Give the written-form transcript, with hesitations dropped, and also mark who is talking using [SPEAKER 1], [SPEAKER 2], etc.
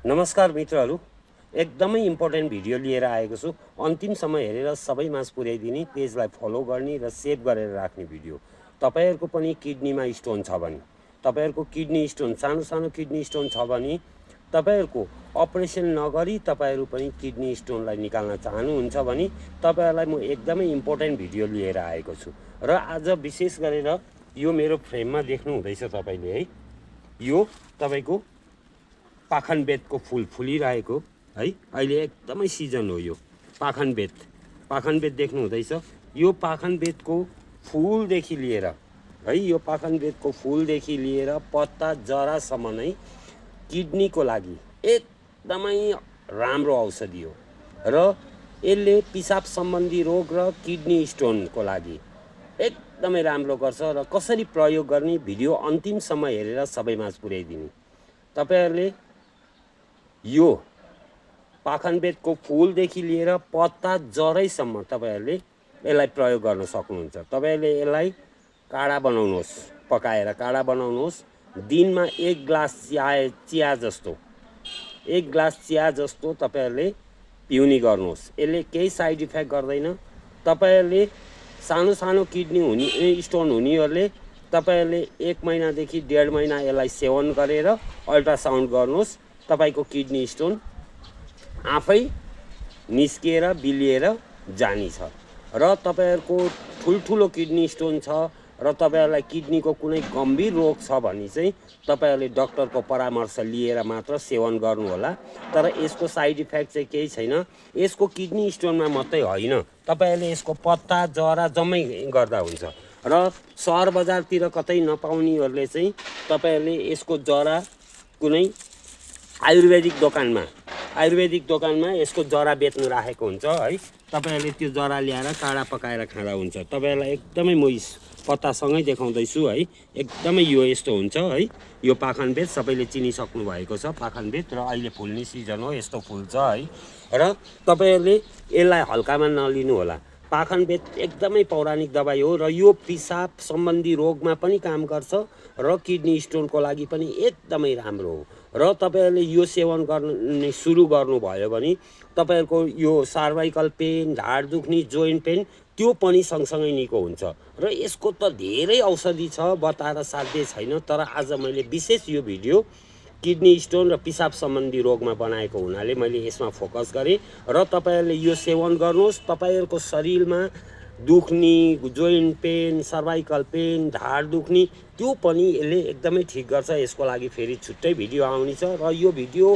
[SPEAKER 1] नमस्कार मित्रहरू, एकदमै इम्पोर्टेन्ट भिडियो लिएर आएको छु। अन्तिमसम्म हेरेर सबैमाझ पुर्याइदिने, पेजलाई फलो गर्ने र सेभ गरेर राख्ने भिडियो। तपाईहरुको पनि किडनीमा स्टोन छ भने, तपाईहरुको किडनी स्टोन सानो सानो किडनी स्टोन छ भने, तपाईहरुको अपरेसन नगरी तपाईहरु पनि किडनी स्टोनलाई निकाल्न चाहनुहुन्छ भने तपाईहरुलाई म एकदमै इम्पोर्टेन्ट भिडियो लिएर आएको छु। र आज विशेष गरेर यो मेरो फ्रेममा देख्नु हुँदैछ तपाईले है, यो तपाईको पाखनबेतको फूल फुलिरहेको है, अहिले एकदमै सिजन हो यो पाखनबेत देख्नु हुँदैछ। यो पाखनबेतको फूलदेखि लिएर है, यो पाखनबेतको फूलदेखि लिएर पत्ता जरासम्म नै किडनीको लागि एकदमै राम्रो औषधि हो र यसले पिसाब सम्बन्धी रोग र किडनी स्टोनको लागि एकदमै राम्रो गर्छ। र कसरी प्रयोग गर्ने भिडियो अन्तिमसम्म हेरेर सबैमाझ पुर्याइदिने। तपाईहरुले यो पाखनबेतको फूलदेखि लिएर पत्ता जरैसम्म तपाईहरुले यसलाई प्रयोग गर्न सक्नुहुन्छ। तपाईहरुले यसलाई काढा बनाउनुहोस्, पकाएर काढा बनाउनुहोस्। दिनमा 1 ग्लास चिया जस्तो तपाईहरुले पिउने गर्नुहोस्। यसले केही साइड इफेक्ट गर्दैन। तपाईहरुले सानो सानो किडनी हुने स्टोन हुनेहरुले तपाईहरुले 1 महिनादेखि 1.5 महिना यसलाई सेवन गरेर अल्ट्रासाउन्ड गर्नुहोस्। तपाईको किडनी स्टोन आफै निस्किएर बिलिएर जानेछ। र तपाईहरुको ठुलठुलो किडनी स्टोन छ र तपाईहरुलाई किडनीको कुनै गम्भीर रोग छ भने चाहिँ तपाईहरुले डाक्टरको परामर्श लिएर मात्र सेवन गर्नु होला। तर यसको साइड इफेक्ट चाहिँ केही छैन। यसको किडनी स्टोनमा मात्रै होइन, तपाईहरुले यसको पत्ता जरा जम्मै गर्दा हुन्छ। र सहर बजारतिर कतै नपाउनेहरुले चाहिँ तपाईहरुले यसको जरा कुनै आयुर्वेदिक दोकानमा यसको जरा बेच्नु राखेको हुन्छ है। तपाईहरुले त्यो जरा ल्याएर काढा पकाएर खाँदा हुन्छ। तपाईहरुलाई एकदमै म पत्तासँगै देखाउँदैछु है, एकदमै यो यस्तो हुन्छ है। यो पाखनबेत सबैले चिनिसक्नु भएको छ। पाखनबेत र अहिले फुल्ने सिजन हो, यस्तो फुल्छ है। र तपाईहरुले यसलाई हल्कामा नलिनु होला। पाखनबेत एकदमै पौराणिक दबाई हो र यो पिसाब सम्बन्धी रोगमा पनि काम गर्छ र किडनी स्टोनको लागि पनि एकदमै राम्रो हो। र तपाईहरुले यो सेवन गर्ने सुरु गर्नुभयो भने तपाईहरुको यो सर्वाइकल पेन, ढाड दुख्ने, जोइन्ट पेन त्यो पनि सँगसँगै निको हुन्छ। र यसको त धेरै औषधि छ, बताएर साध्य छैन। तर आज मैले विशेष यो भिडियो किडनी स्टोन र पिसाब सम्बन्धी रोगमा बनाएको हुनाले मैले यसमा फोकस गरेँ। र तपाईहरुले यो सेवन गर्नुहोस्। तपाईहरुको शरीरमा दुख्ने, जोइन्ट पेन, सर्वाइकल पेन, ढाड दुख्ने त्यो पनि यसले एकदमै ठिक गर्छ। यसको लागि फेरि छुट्टै भिडियो आउनेछ र यो भिडियो